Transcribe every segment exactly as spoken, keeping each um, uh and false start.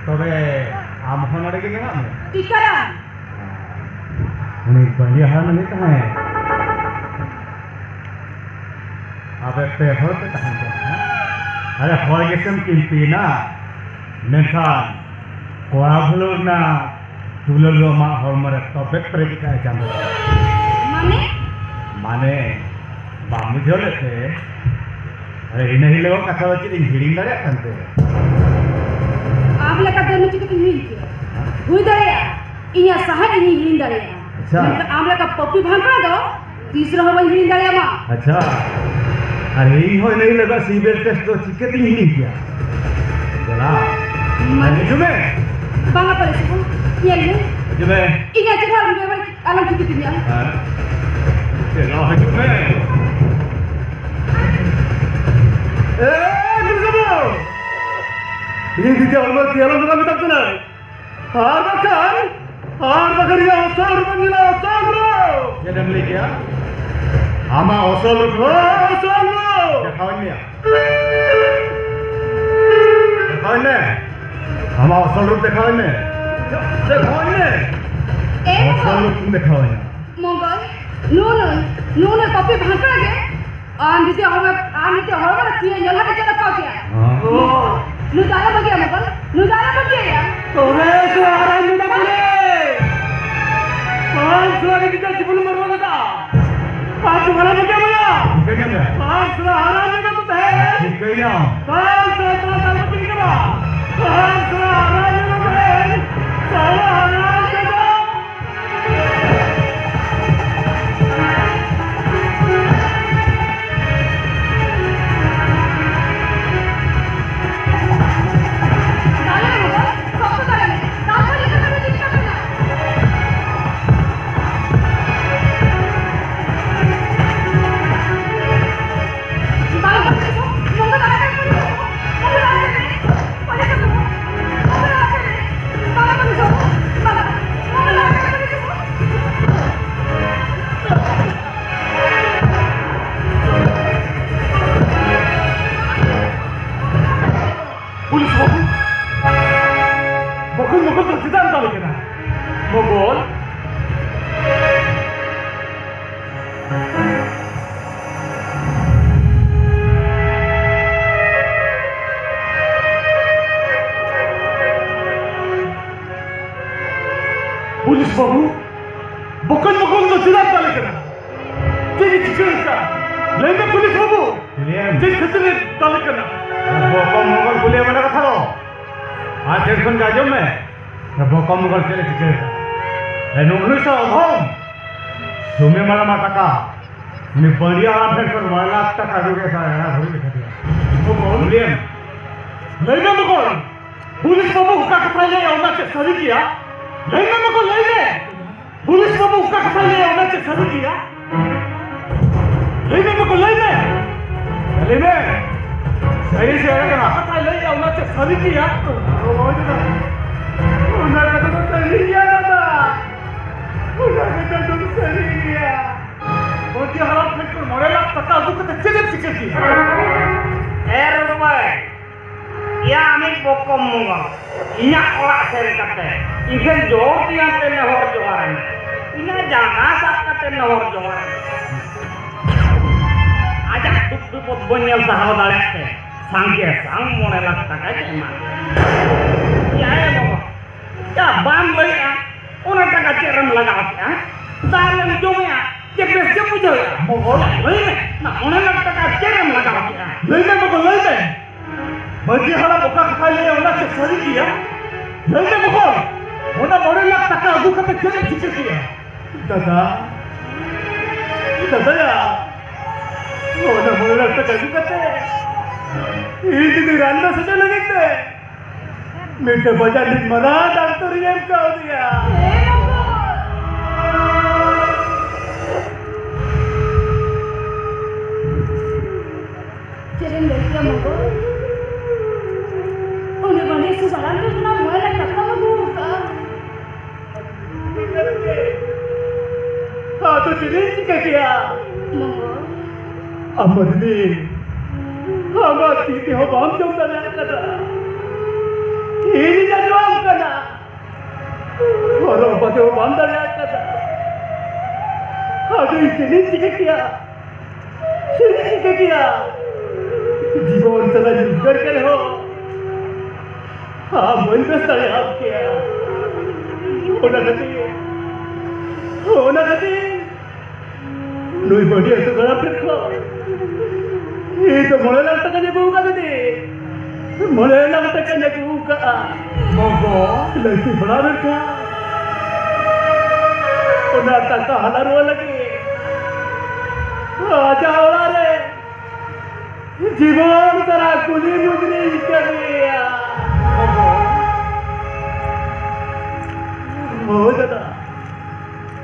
ᱛᱚᱵᱮ ᱟᱢ ᱦᱚᱸ ᱱᱚᱰᱮ ᱜᱮ ᱢᱮᱱᱟᱜ ᱢᱮᱭᱟ? ᱴᱤᱠᱟᱨᱟᱢ᱾ ᱩᱱᱤ ᱵᱟᱹᱞᱤ ᱦᱟᱲᱟᱢ ᱞᱟᱹᱭ ᱛᱟᱦᱮᱸᱫ, ᱟᱯᱮ ᱯᱮ ᱦᱚᱲ ᱯᱮ ᱛᱟᱦᱮᱱ ᱠᱟᱱᱟ, ᱦᱮᱸ? ᱟᱨᱮ ᱦᱚᱲ ᱜᱮᱥᱮᱢ ᱪᱤᱱᱛᱟᱹᱭᱮᱱᱟ, ᱢᱮᱱᱠᱷᱟᱱ ᱠᱚᱲᱟ ᱵᱷᱩᱞᱳ ᱨᱮᱱᱟᱜ ᱫᱩᱞᱟᱹᱲ ᱫᱚ ᱟᱢᱟᱜ ᱦᱚᱲᱢᱚ ᱨᱮ ᱛᱚᱵᱮ ᱯᱮᱨᱮᱡ ᱟᱠᱟᱫᱼᱟ ᱪᱟᱸᱫᱳ᱾ ᱢᱟᱱᱮ? ᱢᱟᱱᱮ, ᱵᱟᱢ ᱵᱩᱡᱷᱟᱹᱣ ᱞᱮᱫ ᱛᱮ? ᱟᱨᱮ, ᱤᱱᱟᱹ ᱦᱤᱞᱳᱜ ᱠᱟᱛᱷᱟ ᱫᱚ ᱪᱮᱫ ᱤᱧ ᱦᱤᱲᱤᱧ ᱫᱟᱲᱮᱭᱟᱜ ᱠᱟᱱ ᱛᱮ? ᱟᱢ ᱞᱮᱠᱟ ᱫᱚ ᱪᱤᱠᱟᱹᱛᱮᱧ ᱦᱤᱲᱤᱧ ᱠᱮᱭᱟ? ᱦᱩᱭ ᱫᱟᱲᱮᱭᱟᱜᱼᱟ, ᱤᱧᱟᱹᱜ ᱥᱟᱦᱮᱫ ᱤᱧᱤᱧ ᱦᱤᱲᱤᱧ ᱫᱟᱲᱮᱭᱟᱜᱼᱟ᱾ ᱟᱪᱪᱷᱟ᱾ ᱢᱮᱱᱠᱷᱟᱱ ᱟᱢ ᱞᱮᱠᱟ ᱯᱟᱹᱯᱤ ᱵᱷᱟᱝᱠᱲᱟ ᱫᱚ ᱛᱤᱥ ᱨᱮᱦᱚᱸ ᱵᱟᱹᱧ ᱦᱤᱲᱤᱧ ᱫᱟᱲᱮᱭᱟᱢᱟ᱾ ᱟᱪᱪᱷᱟ, ᱟᱨ ᱤᱧ ᱦᱚᱸ ᱤᱱᱟᱹ ᱦᱤᱞᱳᱜᱟᱜ ᱥᱤᱵᱮᱞ ᱴᱮᱥᱴ ᱫᱚ ᱪᱤᱠᱟᱹᱛᱤᱧ ᱦᱤᱲᱤᱧ ᱠᱮᱭᱟ? ᱫᱮᱞᱟ, ᱢᱟ᱾ ᱦᱤᱡᱩᱜ ᱢᱮ᱾ ᱵᱟᱝᱟ ᱯᱟᱞᱮ ᱥᱤᱵᱩ, ᱧᱮᱞ ᱢᱮ᱾ ᱦᱤᱡᱩᱜ ᱢᱮ᱾ ᱤᱧᱟᱹᱜ ᱪᱮᱦᱨᱟ ᱟᱞᱚᱢ ᱵᱮᱵᱚᱦᱟᱨ, ᱟᱞᱚᱢ ᱴᱷᱤᱠ ᱛᱤᱧᱟ᱾ ᱦᱮᱸ? ᱫᱮᱞᱟ, ᱦᱤᱡᱩᱜ ᱢᱮ᱾ ᱮ, ᱵᱤᱨ ᱵᱟᱹᱵᱩ! ᱤᱧ ᱫᱤᱫᱤ ᱦᱚᱲᱢᱚ ᱛᱮ ᱟᱞᱚᱢ ᱫᱚᱦᱚ ᱢᱮᱛᱟᱢ ᱠᱟᱱᱟ᱾ ᱟᱨ ᱵᱟᱠᱷᱟᱱ, ᱟᱨ ᱵᱟᱠᱷᱟᱱ ᱤᱧᱟᱹᱜ ᱚᱥᱚᱞ ᱨᱩᱯ ᱧᱮᱞᱟ, ᱚᱥᱚᱞ ᱨᱩᱯ᱾ ᱪᱮᱫ ᱮᱢ ᱞᱟᱹᱭ ᱠᱮᱜᱼᱟ? ᱟᱢᱟᱜ ᱚᱥᱚᱞ ᱨᱩᱯ? ᱦᱳᱭ, ᱚᱥᱚᱞ ᱨᱩᱯ᱾ ᱫᱮᱠᱷᱟᱣᱟᱹᱧ ᱢᱮᱭᱟ᱾ ᱫᱮᱠᱷᱟᱣᱟᱹᱧ ᱢᱮ᱾ ᱟᱢᱟᱜ ᱚᱥᱚᱞ ᱨᱩᱯ ᱫᱮᱠᱷᱟᱣᱟᱹᱧ ᱢᱮ᱾ ᱫᱮᱠᱷᱟᱣᱟᱹᱧ ᱢᱮ᱾ ᱮ ᱚᱥᱚᱞ ᱵᱟᱵᱟ᱾ ᱨᱩᱯ ᱫᱮᱠᱷᱟᱣᱟᱹᱧ ᱢᱮ᱾ ᱢᱚᱝᱜᱚᱞ, ᱱᱩᱱᱩ, ᱱᱩᱱᱩ ᱯᱟᱯᱤ ᱵᱷᱟᱸᱠᱲᱟ ᱜᱮ ᱟᱢ ᱡᱩᱫᱤ ᱦᱚᱲᱢᱚ, ᱟᱢ ᱡᱩᱫᱤ ᱦᱚᱲᱢᱚ ᱨᱮ ᱛᱤ ᱧᱮᱞ ᱦᱟᱛᱮ ᱪᱮᱫ ᱞᱮᱠᱟ ᱜᱮᱭᱟ? ᱦᱮᱸ᱾ ᱱᱩᱭ ᱫᱚ ᱟᱞᱚᱢ ᱵᱟᱹᱜᱤᱭᱟ ᱢᱚᱝᱜᱚᱞ, ᱱᱩᱭ ᱫᱚ ᱟᱞᱚᱢ ᱵᱟᱹᱜᱤᱭᱟ᱾ ᱛᱚᱵᱮ ᱥᱮ ᱟᱨᱟᱢ ᱢᱮᱱᱟᱜ ᱵᱚᱞᱮ᱾ ᱟᱢ ᱥᱟᱞᱟ ᱜᱮ ᱱᱤᱛᱚᱜ ᱡᱤᱵᱚᱱ ᱢᱟᱨᱣᱟ ᱠᱟᱫᱟ᱾ ᱟᱢ ᱫᱚ ᱟᱞᱚᱢ ᱵᱟᱹᱜᱤᱭᱟ ᱢᱚᱭᱟ᱾ ᱴᱷᱤᱠᱟᱹᱧ ᱢᱮ᱾ ᱟᱢ ᱥᱟᱞᱟ ᱟᱨᱟᱢ ᱢᱮᱱᱟᱜ ᱛᱟᱦᱮᱸ᱾ ᱴᱷᱤᱠᱟᱹᱧ ᱢᱮ᱾ ᱟᱢ ᱥᱟᱞᱟ ᱛᱟᱞᱟ ᱛᱟᱞᱟ ᱛᱮ ᱠᱟᱱᱟ᱾ ᱟᱢ ᱥᱟᱞᱟ ᱟᱨᱟᱢ ᱢᱮᱱᱟᱜ ᱛᱟᱦᱮᱸ᱾ ᱥᱟᱞᱟ ᱟᱨᱟᱢ ᱢᱮᱱᱟᱜ᱾ ᱯᱩᱞᱤᱥ ᱵᱟᱹᱵᱩ! ᱯᱩᱞᱤᱥ ᱵᱟᱹᱵᱩ, ᱵᱚᱠᱚᱧ ᱢᱚᱠᱚᱧ ᱫᱚ ᱪᱮᱫᱟᱜ ᱫᱟᱞᱮ ᱠᱟᱱᱟ? ᱪᱮᱫ ᱮ ᱪᱤᱠᱟᱹ ᱟᱠᱟᱫᱼᱟ? ᱞᱟᱹᱭ ᱢᱮ ᱯᱩᱞᱤᱥ ᱵᱟᱹᱵᱩ, ᱪᱮᱫ ᱠᱷᱟᱹᱛᱤᱨ ᱮ ᱫᱟᱞᱮ ᱠᱟᱱᱟ? ᱵᱚᱠᱚᱧ ᱢᱚᱠᱚᱧ ᱠᱩᱞᱤᱭᱮ ᱢᱮ ᱠᱟᱛᱷᱟ ᱫᱚ᱾ ᱟᱨ ᱴᱷᱮᱱ ᱠᱷᱚᱱ ᱜᱮ ᱟᱸᱡᱚᱢ ᱢᱮ᱾ ᱵᱚᱠᱚᱧ ᱢᱚᱠᱚᱧ ᱪᱮᱫ ᱮ ᱪᱤᱠᱟᱹ ᱟᱠᱟᱫᱼᱟ? ᱱᱩᱜᱼᱩ ᱱᱩᱭ ᱥᱟᱶ ᱚᱫᱷᱚᱢ ᱥᱩᱢᱤ ᱢᱟᱨᱟᱢᱟ ᱴᱟᱠᱟ ᱩᱱᱤ ᱵᱟᱹᱲᱤᱭᱟᱹ ᱟᱢ ᱴᱷᱮᱱ ᱠᱷᱚᱱ ᱢᱚᱬᱮ ᱞᱟᱠᱷ ᱴᱟᱠᱟ ᱨᱩᱜᱮ ᱥᱟᱭ ᱦᱟᱡᱟᱨ ᱦᱩᱭ ᱞᱮᱠᱷᱟᱱ ᱜᱮ᱾ ᱞᱟᱹᱭ ᱢᱮ ᱵᱚᱠᱚᱧ, ᱯᱩᱞᱤᱥ ᱵᱟᱹᱵᱩ ᱚᱠᱟ ᱠᱟᱛᱷᱟᱭ ᱞᱟᱹᱭᱟ ᱚᱱᱟ ᱪᱮᱫ ᱥᱟᱹᱨᱤ ᱜᱮᱭᱟ? ᱞᱟᱹᱭ ᱢᱮ ᱵᱚᱠᱚᱧ, ᱞᱟᱹᱭ ᱢᱮ᱾ ᱯᱩᱞᱤᱥ ᱵᱟᱹᱵᱩ ᱚᱠᱟ ᱠᱟᱛᱷᱟᱭ ᱞᱟᱹᱭᱟ ᱚᱱᱟ ᱪᱮᱫ ᱥᱟᱹᱨᱤ ᱜᱮᱭᱟ? ᱞᱟᱹᱭ ᱢᱮ ᱵᱚᱠᱚᱧ, ᱞᱟᱹᱭ ᱢᱮ᱾ ᱞᱟᱹᱭ ᱢᱮ᱾ ᱥᱟᱹᱨᱤ ᱥᱮ ᱮᱲᱮ ᱠᱟᱱᱟ? ᱚᱠᱟ ᱠᱟᱛᱷᱟᱭ ᱞᱟᱹᱭᱟ ᱚᱱᱟ ᱪᱮᱫ ᱥᱟᱹᱨᱤ ᱜᱮᱭᱟ? ᱚᱱᱟ ᱠᱟᱛᱷᱟ ᱫᱚ ᱥᱟᱹᱨᱤ ᱜᱮᱭᱟ ᱫᱟᱫᱟ᱾ ᱚᱱᱟ ᱠᱟᱛᱷᱟ ᱫᱚ ᱥᱟᱹᱨᱤ ᱜᱮᱭᱟ᱾ ᱢᱟᱹᱡᱷᱤ ᱦᱟᱲᱟᱢ ᱴᱷᱮᱱ ᱠᱷᱚᱱ ᱢᱚᱬᱮ ᱞᱟᱠᱷ ᱴᱟᱠᱟ ᱟᱹᱜᱩ ᱠᱟᱛᱮ ᱪᱮᱫ ᱮᱢ ᱪᱤᱠᱟᱹ ᱠᱮᱭᱟ? ᱮ ᱨᱚᱵᱟᱭ, ᱭᱟ ᱟᱢᱤᱡ ᱵᱚᱠᱚᱢ ᱢᱚᱝᱜᱚᱞ, ᱤᱧᱟᱜ ᱚᱲᱟᱜ ᱥᱮᱱ ᱠᱟᱛᱮ ᱤᱧ ᱴᱷᱮᱱ ᱡᱚᱦᱚᱨ ᱛᱮᱭᱟᱝ ᱛᱮ ᱱᱮᱦᱚᱨ ᱡᱚᱦᱟᱨ ᱮᱱᱟ᱾ ᱤᱧᱟᱜ ᱡᱟᱸᱜᱟ ᱥᱟᱵ ᱠᱟᱛᱮ ᱱᱮᱦᱚᱨ ᱡᱚᱦᱟᱨ ᱮᱱᱟ᱾ ᱟᱡᱟᱜ ᱫᱩᱠ ᱵᱤᱯᱚᱫ ᱵᱟᱹᱧ ᱧᱮᱞ ᱥᱟᱦᱟᱣ ᱫᱟᱲᱮᱭᱟᱜ ᱛᱮ ᱥᱟᱸᱜᱮ ᱥᱟᱝ ᱢᱚᱬᱮ ᱞᱟᱠᱷ ᱴᱟᱠᱟᱭ ᱮᱢᱟ ᱫᱤᱧᱟ᱾ ᱭᱟ ᱮ ᱵᱟᱵᱟ, ᱭᱟ ᱵᱟᱢ ᱞᱟᱹᱭᱮᱜᱼᱟ, ᱚᱱᱟ ᱴᱟᱠᱟ ᱪᱮᱫ ᱨᱮᱢ ᱞᱟᱜᱟᱣ ᱠᱮᱜᱼᱟ? ᱫᱟᱜ ᱨᱮᱢ ᱡᱚᱢᱮᱜᱼᱟ, ᱪᱮᱫ ᱵᱮᱥ ᱪᱮᱫ ᱵᱩᱡᱷᱟᱹᱣᱮᱜᱼᱟ? ᱢᱚᱜᱚᱞ᱾ ᱞᱟᱹᱭ ᱢᱮ, ᱚᱱᱟ ᱢᱚᱬᱮ ᱞᱟᱠᱷ ᱴᱟᱠᱟ ᱪᱮᱫ ᱨᱮᱢ ᱞᱟᱜᱟᱣ ᱠᱮᱜᱼᱟ? ᱞᱟᱹᱭ ᱢᱮ ᱢᱚᱜᱚᱞ, ᱞᱟᱹᱭ ᱢᱮ᱾ ᱢᱟᱹᱡᱷᱤ ᱦᱟᱲᱟᱢ ᱚᱠᱟ ᱠᱟᱛᱷᱟᱭ ᱞᱟᱹᱭᱟ, ᱚᱱᱟ ᱪᱮᱫ ᱥᱟᱹᱨᱤ ᱜᱮᱭᱟ? ᱞᱟᱹᱭ ᱢᱮ ᱢᱚᱜᱚᱞ, ᱚᱱᱟ ᱢᱚᱬᱮ ᱞᱟᱠᱷ ᱴᱟᱠᱟ ᱟᱹᱜᱩ ᱠᱟᱛᱮ ᱪᱮᱫ ᱮᱢ ᱪᱤᱠᱟᱹ ᱠᱮᱭᱟ? ᱫᱟᱫᱟ, ᱫᱟᱫᱟᱭᱟ, ᱚᱱᱟ ᱢᱚᱬᱮ ᱞᱟᱠᱷ ᱴᱟᱠᱟ ᱟᱹᱜᱩ ᱠᱟᱛᱮ ᱤᱧ ᱡᱩᱫᱤ ᱨᱟᱱ ᱫᱚ ᱥᱮᱴᱮᱨ ᱞᱟᱹᱜᱤᱫ ᱛᱮ ᱢᱤᱫᱴᱮᱱ ᱵᱟᱡᱟᱨ ᱨᱤᱱ ᱢᱟᱨᱟᱝ ᱰᱟᱠᱛᱚᱨ ᱤᱧ ᱮᱢ ᱠᱟᱣᱫᱮᱭᱟ᱾ ᱪᱮᱫ ᱮᱢ ᱞᱟᱹᱭ ᱠᱮᱭᱟ ᱢᱚᱜᱚᱞ? ᱩᱱᱤ ᱵᱟᱹᱱᱤᱡ ᱥᱩᱫᱷᱟᱨᱟᱱ ᱫᱚ ᱥᱟᱱᱟᱢ ᱢᱚᱬᱮ ᱞᱟᱠᱷ ᱴᱟᱠᱟᱢ ᱟᱹᱜᱩ ᱟᱠᱟᱫᱼᱟ᱾ ᱟᱫᱚ ᱪᱮᱫ ᱤᱧ ᱪᱤᱠᱟᱹ ᱠᱮᱭᱟ? ᱢᱚᱜᱚᱞ᱾ ᱟᱢ ᱢᱟ ᱫᱤᱫᱤ, ᱟᱢᱟᱜ ᱛᱤ ᱛᱮᱦᱚᱸ ᱵᱟᱢ ᱡᱚᱢ ᱫᱟᱲᱮᱭᱟᱜ ᱠᱟᱱᱟ᱾ ᱤᱧᱤᱧ ᱟᱸᱡᱚᱢ ᱠᱟᱱᱟ᱾ ᱦᱚᱨᱚᱜ ᱵᱟᱸᱫᱮ ᱦᱚᱸ ᱵᱟᱢ ᱫᱟᱲᱮᱭᱟᱜ ᱠᱟᱱᱟ᱾ ᱟᱫᱚ ᱤᱧ ᱪᱮᱫ ᱤᱧ ᱪᱤᱠᱟᱹ ᱠᱮᱭᱟ? ᱪᱮᱫ ᱤᱧ ᱪᱤᱠᱟᱹ ᱠᱮᱭᱟ? ᱡᱤᱵᱚᱱ ᱥᱟᱨᱟᱧ ᱩᱫᱽᱜᱟᱹᱨ ᱠᱮᱫ ᱨᱮᱦᱚᱸ ᱟᱢ ᱵᱟᱹᱧ ᱵᱮᱥ ᱫᱟᱲᱮᱭᱟᱜ ᱠᱮᱭᱟ᱾ ᱚᱱᱟ ᱠᱷᱟᱹᱛᱤᱨ ᱚᱱᱟ ᱠᱷᱟᱹᱛᱤᱨ ᱱᱩᱭ ᱵᱟᱹᱰᱤ ᱟᱹᱛᱩ ᱜᱟᱲᱟ ᱯᱷᱮᱰ ᱠᱷᱚᱱ ᱤᱧ ᱫᱚ ᱢᱚᱬᱮ ᱞᱟᱠᱷ ᱴᱟᱠᱟᱧ ᱟᱹᱜᱩ ᱟᱠᱟᱫ ᱫᱤ᱾ ᱢᱚᱬᱮ ᱞᱟᱠᱷ ᱴᱟᱠᱟᱧ ᱟᱹᱜᱩ ᱟᱠᱟᱫᱼᱟ᱾ ᱜᱚᱜᱚ᱾ ᱞᱟᱹᱠᱛᱤ ᱯᱟᱲᱟᱣ ᱞᱮᱱᱠᱷᱟᱱ ᱚᱱᱟ ᱴᱟᱠᱟ ᱦᱟᱞᱟ ᱨᱩᱣᱟᱹᱲ ᱞᱟᱹᱜᱤᱫ ᱟᱡᱟᱜ ᱚᱲᱟᱜ ᱨᱮ ᱡᱤᱵᱚᱱ ᱥᱟᱨᱟ ᱠᱩᱞᱤ ᱢᱩᱫᱽᱨᱤᱧ ᱠᱟᱹᱢᱤᱭᱟ᱾ ᱦᱳᱭ ᱫᱟᱫᱟ,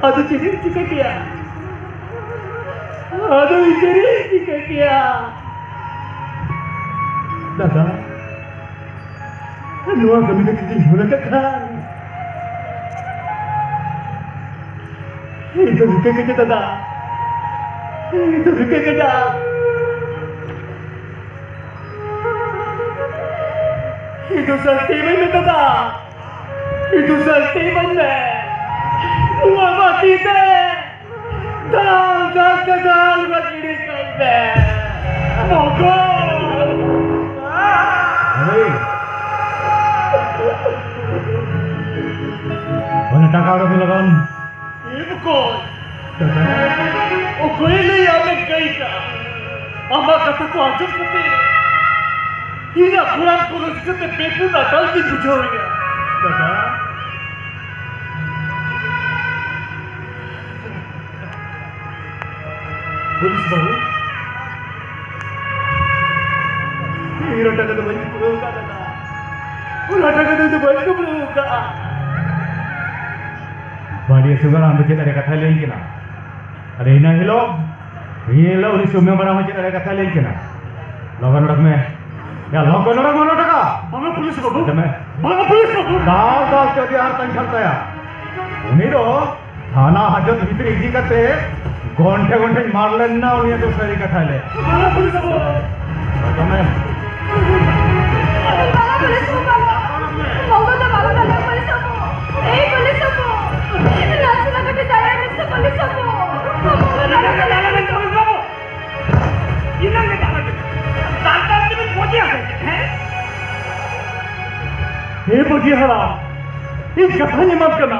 ᱟᱫᱚ ᱪᱮᱫ ᱮᱢ ᱪᱤᱠᱟᱹ ᱠᱮᱭᱟ? ᱟᱫᱚ ᱤᱧ ᱪᱮᱫ ᱤᱧ ᱪᱤᱠᱟᱹ ᱠᱮᱭᱟ? ᱫᱟᱫᱟ, ᱱᱚᱣᱟ ᱠᱟᱹᱢᱤ ᱫᱚ ᱡᱩᱫᱤᱧ ᱵᱷᱩᱞ ᱟᱠᱟᱫ ᱠᱷᱟᱱ, ᱤᱧ ᱫᱚ ᱨᱤᱠᱟᱹ ᱠᱮᱫᱟ ᱫᱟᱫᱟ, ᱤᱧ ᱫᱚ ᱨᱤᱠᱟᱹ ᱠᱮᱫᱟ᱾ ᱤᱧ ᱫᱚ ᱥᱟᱹᱥᱛᱤ ᱤᱢᱟᱹᱧ ᱢᱮ ᱫᱟᱫᱟ, ᱤᱧ ᱫᱚ ᱥᱟᱹᱥᱛᱤ ᱤᱢᱟᱹᱧ ᱢᱮ᱾ ᱱᱚᱣᱟ ᱢᱟᱹᱴᱤ ᱛᱮ ᱫᱟᱞ ᱫᱟᱞ ᱛᱮ ᱫᱟᱞ ᱜᱚᱡ ᱜᱤᱰᱤ ᱠᱟᱹᱧ ᱢᱮ᱾ ᱢᱚᱠᱚᱨ! ᱦᱮᱸ᱾ ᱚᱱᱟ ᱴᱟᱠᱟ ᱚᱰᱚᱠ ᱢᱮ ᱞᱚᱜᱚᱱ᱾ ᱮ ᱵᱚᱠᱚᱧ, ᱚᱠᱚᱭᱮ ᱞᱟᱹᱭ ᱟᱢᱮ ᱠᱟᱹᱭ ᱠᱟᱜᱼᱟ? ᱟᱢᱟᱜ ᱠᱟᱛᱷᱟ ᱠᱚ ᱟᱸᱡᱚᱢ ᱠᱟᱛᱮ ᱤᱧᱟᱹᱜ ᱜᱚᱲᱟᱢ ᱠᱚ ᱨᱟᱹᱥᱠᱟᱹ ᱛᱮ ᱵᱮᱠᱩᱞ ᱟᱴᱟᱞ ᱜᱤᱧ ᱵᱩᱡᱷᱟᱹᱣᱮᱫᱼᱟ᱾ ᱫᱟᱫᱟ, ᱯᱩᱞᱤᱥ ᱵᱟᱹᱵᱩ, ᱤᱧ ᱚᱱᱟ ᱴᱟᱠᱟ ᱫᱚ ᱵᱟᱹᱧ ᱠᱩᱲᱟᱹᱣ ᱠᱟᱜ ᱫᱟᱫᱟ, ᱚᱱᱟ ᱴᱟᱠᱟ ᱫᱚ ᱤᱧ ᱫᱚ ᱵᱟᱹᱧ ᱠᱩᱲᱟᱹᱣ ᱠᱟᱜᱼᱟ᱾ ᱵᱟᱹᱰᱤ ᱥᱩᱜᱟᱨ, ᱟᱢ ᱫᱚ ᱪᱮᱫ ᱟᱹᱰᱤ ᱠᱟᱛᱷᱟᱭ ᱞᱟᱹᱭ ᱠᱟᱱᱟ? ᱟᱨ ᱤᱱᱟᱹ ᱦᱤᱞᱳᱜ, ᱤᱱᱟᱹ ᱦᱤᱞᱳᱜ ᱩᱱᱤ ᱥᱩᱢᱤ ᱢᱟᱨᱟᱝ ᱦᱚᱸ ᱪᱮᱫ ᱟᱹᱰᱤ ᱠᱟᱛᱷᱟᱭ ᱞᱟᱹᱭ ᱠᱟᱱᱟ? ᱞᱚᱜᱚᱱ ᱚᱰᱚᱠ ᱢᱮ᱾ ᱭᱟ, ᱞᱚᱜᱚᱱ ᱚᱰᱚᱠ ᱢᱮ, ᱚᱰᱚᱠᱟ᱾ ᱵᱟᱝᱟ ᱯᱩᱞᱤᱥ ᱵᱟᱹᱵᱩ᱾ ᱚᱰᱚᱠ ᱢᱮ᱾ ᱵᱟᱝᱟ ᱯᱩᱞᱤᱥ ᱵᱟᱹᱵᱩ᱾ ᱫᱟᱞ ᱫᱟᱞ ᱛᱮ ᱟᱹᱰᱤ ᱟᱸᱴ ᱛᱟᱧ ᱠᱷᱟᱱ ᱛᱟᱭᱟ᱾ ᱩᱱᱤ ᱫᱚ ᱛᱷᱟᱱᱟ ᱦᱟᱡᱚᱛ ᱵᱷᱤᱛᱨᱤ ᱤᱫᱤ ᱠᱟᱛᱮ ᱜᱚᱱᱴᱷᱮ ᱜᱚᱱᱴᱷᱮᱧ ᱢᱟᱨ ᱞᱮᱱᱟ, ᱩᱱᱤᱭᱟᱜ ᱫᱚ ᱥᱟᱹᱨᱤ ᱠᱟᱛᱷᱟᱭ ᱞᱟᱹᱭᱟ᱾ ᱵᱟᱝᱟ ᱯᱩᱞᱤᱥ ᱵᱟᱹᱵᱩ᱾ ᱚᱰᱚᱠ ᱢᱮ᱾ ᱵᱟᱝᱟ ᱯᱩᱞᱤᱥ ᱵᱟᱹᱵᱩ, ᱵᱟᱝᱟ᱾ ᱢᱚᱝᱜᱚᱞ ᱫᱚ ᱵᱟᱝᱟ, ᱵᱟᱝᱟ ᱯᱩᱞᱤᱥ ᱵᱟᱹᱵᱩ᱾ ᱮᱭ ᱯᱩᱞᱤᱥ ᱵᱟᱹᱵᱩ᱾ ᱱᱟᱥᱮᱱᱟᱜ ᱠᱟᱹᱴᱤᱡ ᱫᱟᱭᱟ ᱢᱮᱥᱮ ᱯᱩᱞᱤᱥ ᱵᱟᱹᱵᱩ᱾ ᱢᱚᱝᱜᱚᱞ ᱫᱚ ᱵᱟᱝᱟ, ᱵᱟᱝᱟ ᱯᱩᱞᱤᱥ ᱵᱟᱹᱵᱩ᱾ ᱮᱱᱟᱝ ᱜᱮ ᱫᱟᱞ ᱫᱟᱞ ᱛᱮᱵᱤᱱ ᱜᱚᱡᱮᱭᱟ ᱥᱮ ᱪᱮᱫ, ᱦᱮᱸ? ᱦᱮᱸ ᱵᱟᱹᱜᱤ ᱦᱟᱲᱟᱢ, ᱤᱧ ᱠᱟᱛᱷᱟᱧ ᱮᱢᱟᱢ ᱠᱟᱱᱟ,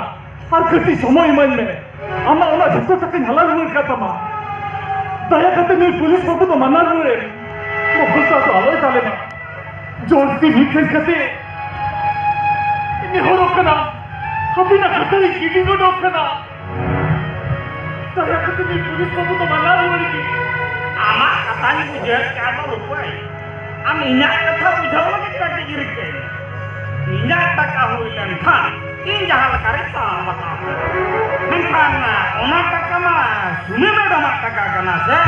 ᱟᱨ ᱠᱟᱹᱴᱤᱡ ᱥᱚᱢᱚᱭ ᱤᱢᱟᱹᱧ ᱢᱮ᱾ ᱟᱢᱟᱜ ᱚᱱᱟ ᱡᱷᱚᱛᱚ ᱴᱟᱠᱟᱧ ᱦᱟᱞᱟ ᱨᱩᱣᱟᱹᱲ ᱠᱟᱜ ᱛᱟᱢᱟ᱾ ᱫᱟᱭᱟ ᱠᱟᱛᱮ ᱱᱩᱭ ᱯᱩᱞᱤᱥ ᱵᱟᱹᱵᱩ ᱫᱚ ᱢᱟᱱᱟ ᱨᱩᱣᱟᱹᱲ ᱮᱢ᱾ ᱢᱚᱜᱚᱞ ᱥᱟᱶ ᱫᱚ ᱟᱞᱚᱭ ᱫᱟᱞᱮ ᱢᱟ᱾ ᱡᱳᱨ ᱛᱤ ᱢᱤᱫ ᱴᱷᱮᱱ ᱠᱟᱛᱮ ᱱᱮᱦᱚᱨᱚᱜ ᱠᱟᱱᱟ, ᱟᱹᱵᱤᱱᱟᱜ ᱠᱟᱴᱟ ᱨᱮ ᱜᱤᱰᱤ ᱜᱚᱫᱚᱜ ᱠᱟᱱᱟ᱾ ᱫᱟᱭᱟ ᱠᱟᱛᱮ ᱱᱩᱭ ᱯᱩᱞᱤᱥ ᱵᱟᱹᱵᱩ ᱫᱚ ᱢᱟᱱᱟ ᱨᱩᱣᱟᱹᱲ ᱜᱮ᱾ ᱟᱢᱟᱜ ᱠᱟᱛᱷᱟᱧ ᱵᱩᱡᱷᱟᱹᱣ ᱠᱮᱫᱟ ᱵᱟᱹᱵᱩ ᱠᱚᱭ᱾ ᱟᱢ ᱤᱧᱟᱜ ᱠᱟᱛᱷᱟ ᱵᱩᱡᱷᱟᱹᱣ ᱞᱟᱹᱜᱤᱫ ᱠᱟᱹᱴᱤᱡ ᱨᱤᱠᱟᱹᱭ ᱢᱮ᱾ ᱤᱧᱟᱜ ᱴᱟᱠᱟ ᱦᱩᱭ ᱞᱮᱱᱠᱷᱟᱱ ᱤᱧ ᱡᱟᱦᱟᱸ ᱞᱮᱠᱟ ᱨᱮ ᱥᱟᱦᱟ ᱵᱟᱛᱟᱣ ᱠᱮᱭᱟ᱾ ᱢᱮᱱᱠᱷᱟᱱ ᱚᱱᱟ ᱴᱟᱠᱟ ᱢᱟ ᱥᱩᱢᱤ ᱢᱮᱰᱟᱢᱟᱜ ᱴᱟᱠᱟ ᱠᱟᱱᱟ ᱥᱮ?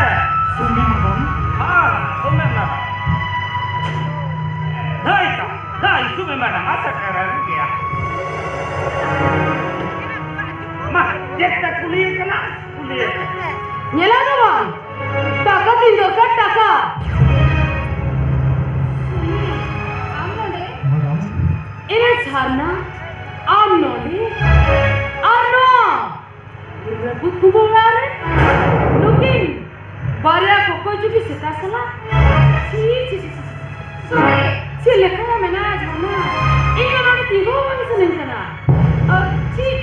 ᱥᱩᱢᱤ ᱢᱮᱰᱟᱢ? ᱦᱮᱸ, ᱥᱩᱢᱤ ᱢᱮᱰᱟᱢ᱾ ᱫᱟᱹᱭ ᱛᱟ, ᱫᱟᱹᱭ ᱥᱩᱢᱤ ᱢᱮᱰᱟᱢ ᱢᱟ ᱥᱮᱴᱮᱨᱮᱱ ᱜᱮᱭᱟ᱾ ᱢᱟ, ᱪᱮᱫ ᱯᱮ ᱠᱩᱞᱤᱭᱮ ᱠᱟᱱᱟ? ᱠᱩᱞᱤᱭᱮ ᱠᱟᱱᱟ᱾ ᱧᱮᱞᱟ ᱫᱚ ᱵᱟᱝ, ᱴᱟᱠᱟ ᱛᱤᱧ ᱫᱚᱨᱠᱟᱨ, ᱴᱟᱠᱟ᱾ ᱥᱩᱢᱤ, ᱟᱢ ᱱᱚᱰᱮ? ᱢᱮᱰᱟᱢ᱾ ᱮ ᱡᱷᱟᱨᱱᱟ, ᱟᱢ ᱱᱚᱰᱮ? ᱟᱨ ᱱᱚᱣᱟ ᱨᱟᱹᱯᱩᱫ ᱠᱩᱢᱵᱟᱹ ᱚᱲᱟᱜ ᱨᱮ ᱱᱩᱠᱤᱱ ᱵᱟᱨᱭᱟ ᱠᱚᱠᱚᱭ ᱡᱩᱫᱤ ᱥᱮᱛᱟ ᱥᱟᱞᱟᱜ᱾ ᱪᱷᱤ, ᱪᱷᱤ, ᱪᱷᱤ, ᱪᱷᱤ᱾ ᱥᱚᱨᱮ, ᱪᱮᱫ ᱞᱮᱠᱟᱭᱟ ᱢᱮᱱᱟ ᱡᱷᱟᱨᱱᱟ? ᱤᱧ ᱫᱚ ᱱᱚᱰᱮ ᱛᱤᱸᱜᱩ ᱦᱚᱸ ᱵᱟᱝ ᱥᱟᱱᱟᱧ ᱠᱟᱱᱟ᱾ ᱟᱨ ᱪᱮᱫ?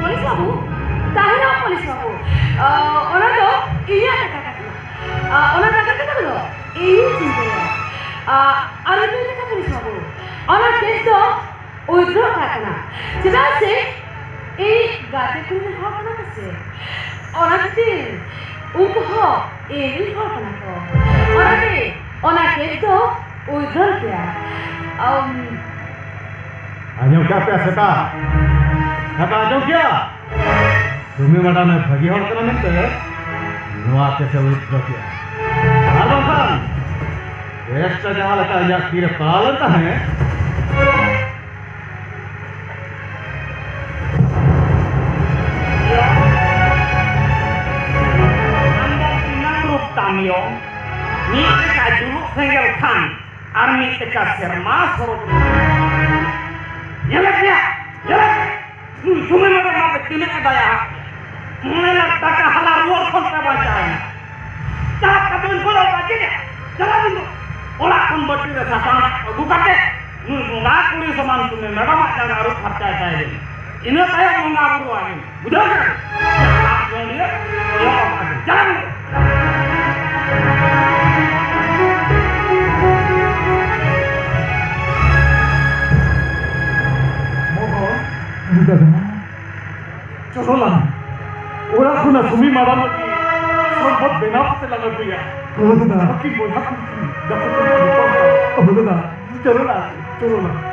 ᱯᱩᱞᱤᱥ ᱵᱟᱹᱵᱩ, ᱛᱟᱦᱮᱱᱟ ᱯᱩᱞᱤᱥ ᱵᱟᱹᱵᱩ, ᱚᱱᱟ ᱫᱚ ᱤᱧᱟᱹᱜ ᱴᱟᱠᱟ ᱠᱟᱱᱟ᱾ ᱚᱱᱟ ᱴᱟᱠᱟ ᱛᱮᱫᱚ ᱤᱧᱤᱧ ᱪᱤᱱᱛᱟᱹᱭᱟ᱾ ᱟᱨ ᱢᱤᱫᱴᱮᱱ ᱠᱟᱛᱷᱟ ᱯᱩᱞᱤᱥ ᱵᱟᱹᱵᱩ, ᱚᱱᱟ ᱠᱮᱥ ᱫᱚ ᱩᱭᱰᱨᱚ ᱠᱟᱜ ᱠᱟᱱᱟ, ᱪᱮᱫᱟᱜ ᱥᱮ ᱤᱧ ᱜᱟᱛᱮ ᱠᱩᱲᱤ ᱨᱮᱱ ᱦᱚᱲ ᱠᱟᱱᱟ ᱠᱚ ᱥᱮ, ᱚᱱᱟ ᱠᱷᱟᱹᱛᱤᱨ ᱩᱱᱠᱩ ᱦᱚᱸ ᱤᱧ ᱨᱮᱱ ᱦᱚᱲ ᱠᱟᱱᱟ ᱠᱚ᱾ ᱚᱱᱟᱛᱮ ᱚᱱᱟ ᱠᱮᱥ ᱫᱚ ᱩᱭᱰᱨᱚ ᱜᱮᱭᱟ᱾ ᱟᱢ ᱟᱸᱡᱚᱢ ᱠᱮᱜᱼᱟ ᱯᱮ ᱥᱮᱛᱟ? ᱥᱮᱛᱟ ᱟᱸᱡᱚᱢ ᱠᱮᱜᱼᱟ? ᱥᱩᱢᱤ ᱢᱮᱰᱟᱢ ᱮ ᱵᱷᱟᱹᱜᱤ ᱦᱚᱲ ᱠᱟᱱᱟ ᱢᱮᱱᱛᱮ ᱱᱚᱣᱟ ᱠᱮᱥ ᱮ ᱩᱭᱰᱨᱚ ᱠᱮᱜᱼᱟ᱾ ᱟᱨ ᱵᱟᱝᱠᱷᱟᱱ ᱠᱮᱥ ᱴᱟ ᱡᱟᱦᱟᱸ ᱞᱮᱠᱟ ᱤᱧᱟᱜ ᱛᱤᱨᱮ ᱯᱟᱲᱟᱣ ᱞᱮᱱ ᱛᱟᱦᱮᱸᱫ, ᱟᱢ ᱫᱚ ᱛᱤᱱᱟᱹᱝ ᱨᱩᱯ ᱛᱟᱢ ᱭᱚ? ᱢᱤᱫ ᱞᱮᱠᱟ ᱡᱩᱞᱩᱜ ᱥᱮᱸᱜᱮᱞ ᱠᱷᱟᱱ ᱟᱨ ᱢᱤᱫ ᱞᱮᱠᱟ ᱥᱮᱨᱢᱟ ᱥᱚᱨᱚᱜ᱾ ᱧᱮᱞᱮᱫ ᱯᱮᱭᱟ, ᱧᱮᱞᱮᱫ ᱯᱮᱭᱟ᱾ ᱱᱩᱭ ᱥᱩᱢᱤ ᱢᱮᱰᱟᱢ ᱢᱟ ᱛᱤᱱᱟᱹᱜ ᱮ ᱫᱟᱭᱟ ᱟᱫ ᱯᱮᱭᱟ᱾ ᱢᱚᱬᱮ ᱞᱟᱠᱷ ᱴᱟᱠᱟ ᱦᱟᱞᱟ ᱨᱩᱣᱟᱹᱲ ᱠᱷᱚᱱ ᱯᱮ ᱵᱟᱧᱪᱟᱣ ᱮᱱᱟ᱾ ᱥᱟᱦᱟᱵ ᱠᱟᱛᱮ ᱩᱱᱠᱩ ᱫᱚ ᱵᱟᱹᱠᱤ ᱜᱮ᱾ ᱪᱟᱞᱟᱣ ᱵᱤᱱ ᱫᱚ᱾ ᱚᱲᱟᱜ ᱠᱷᱚᱱ ᱵᱟᱹᱴᱤ ᱨᱮ ᱥᱟᱥᱟᱝ ᱟᱹᱜᱩ ᱠᱟᱛᱮ ᱱᱩᱭ ᱵᱚᱸᱜᱟ ᱠᱩᱲᱤ ᱥᱚᱢᱟᱱ ᱥᱩᱢᱤ ᱢᱮᱰᱚᱢᱟᱜ ᱡᱟᱸᱜᱟ ᱟᱹᱨᱩᱵ ᱯᱷᱟᱨᱪᱟᱭ ᱛᱟᱭ ᱵᱤᱱ᱾ ᱤᱱᱟᱹ ᱛᱟᱭᱚᱢ ᱵᱚᱸᱜᱟ ᱵᱩᱨᱩ ᱟᱹᱵᱤᱱ᱾ ᱵᱩᱡᱷᱟᱹᱣ ᱠᱮᱫᱟ ᱵᱤᱱ? ᱪᱟᱞᱟᱣ ᱵᱤᱱ ᱫᱚ᱾ ᱢᱚᱦᱚᱱ, ᱪᱚᱞᱚ ᱞᱟᱝ᱾ ᱚᱲᱟᱜ ᱠᱷᱚᱱᱟᱜ ᱥᱩᱢᱤ ᱢᱟᱨᱟᱝ ᱞᱟᱹᱜᱤᱫ ᱥᱚᱨᱵᱚᱛ ᱵᱮᱱᱟᱣ ᱠᱟᱛᱮ ᱞᱟᱝ ᱟᱹᱜᱩᱭᱟ᱾ ᱦᱳᱭ ᱫᱟᱫᱟ᱾ ᱵᱟᱹᱠᱤ ᱵᱚᱭᱦᱟ ᱠᱚ ᱜᱟᱛᱮ ᱠᱚ ᱧᱟᱯᱟᱢ ᱠᱚᱣᱟ᱾ ᱦᱳᱭ ᱫᱟᱫᱟ᱾ ᱪᱚᱞᱚ ᱞᱟᱝ, ᱪᱚᱞᱚ ᱞᱟᱝ᱾